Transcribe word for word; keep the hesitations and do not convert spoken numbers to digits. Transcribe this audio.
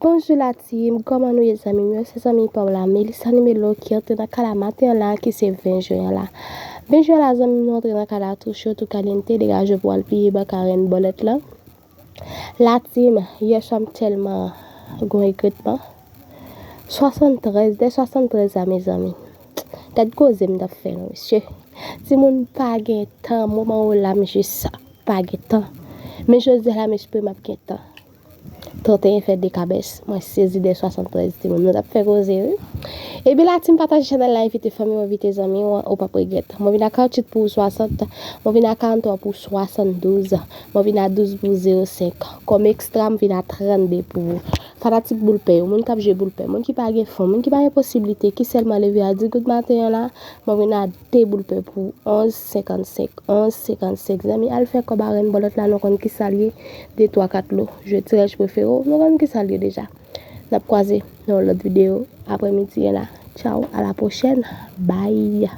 Bonjou la team, kòman nou ye zanmi m yo? Se zanmi pa w la, Melissa Numelo ki antre nan kay la maten an la, ki se ven jen an la. Ven jen an la, zanmi m, nou antre nan kay la tou cho, tou kalyente, degaje pou w al pliye baka renn bòlèt lan. La team, yè swa m tèlman gon egretman. Swasanntrèz, dè swasanntrèz la, mezanmi. Gad koze m t ap fè non, mesye. Timoun pa gen tan, moman w la, m jis pa gen tan. Men jodi a la, m espere m ap gen tan. Tranteyen fè de kabès, mwen sezi dè swasanntrèz timoun. Nou t ap fè koze, wi. Ebyen la, team, pataje chanèl la, envite fanmi w, envite zanmi w, ou p ap regrèt. Mwen vin ak karant-uit pou swasant, mwen vin ak karant-twa pou swasanndouz, mwen vin ak douz pou zewo senk. Kòm ekstra, m vin ak trannde pou ou. Fanatik boul pè yo, moun k ap jwe boul pè, moun ki pa gen fon, moun ki pa gen posiblite, ki sèlman leve a dis goud maten an la, mwen vin ak de boul pè pou onz senkannsenk, onz senkannsenk. Zanmi, al fè kòb a renn bòlèt la, nou konn ki sa l ye, de, twa, kat lo. Jwe tiraj prefere w, nou konn ki sa l ye deja. N ap kwaze nan yon lòt videyo aprèmidi an la. Tchaw, a la pwochèn. Bye.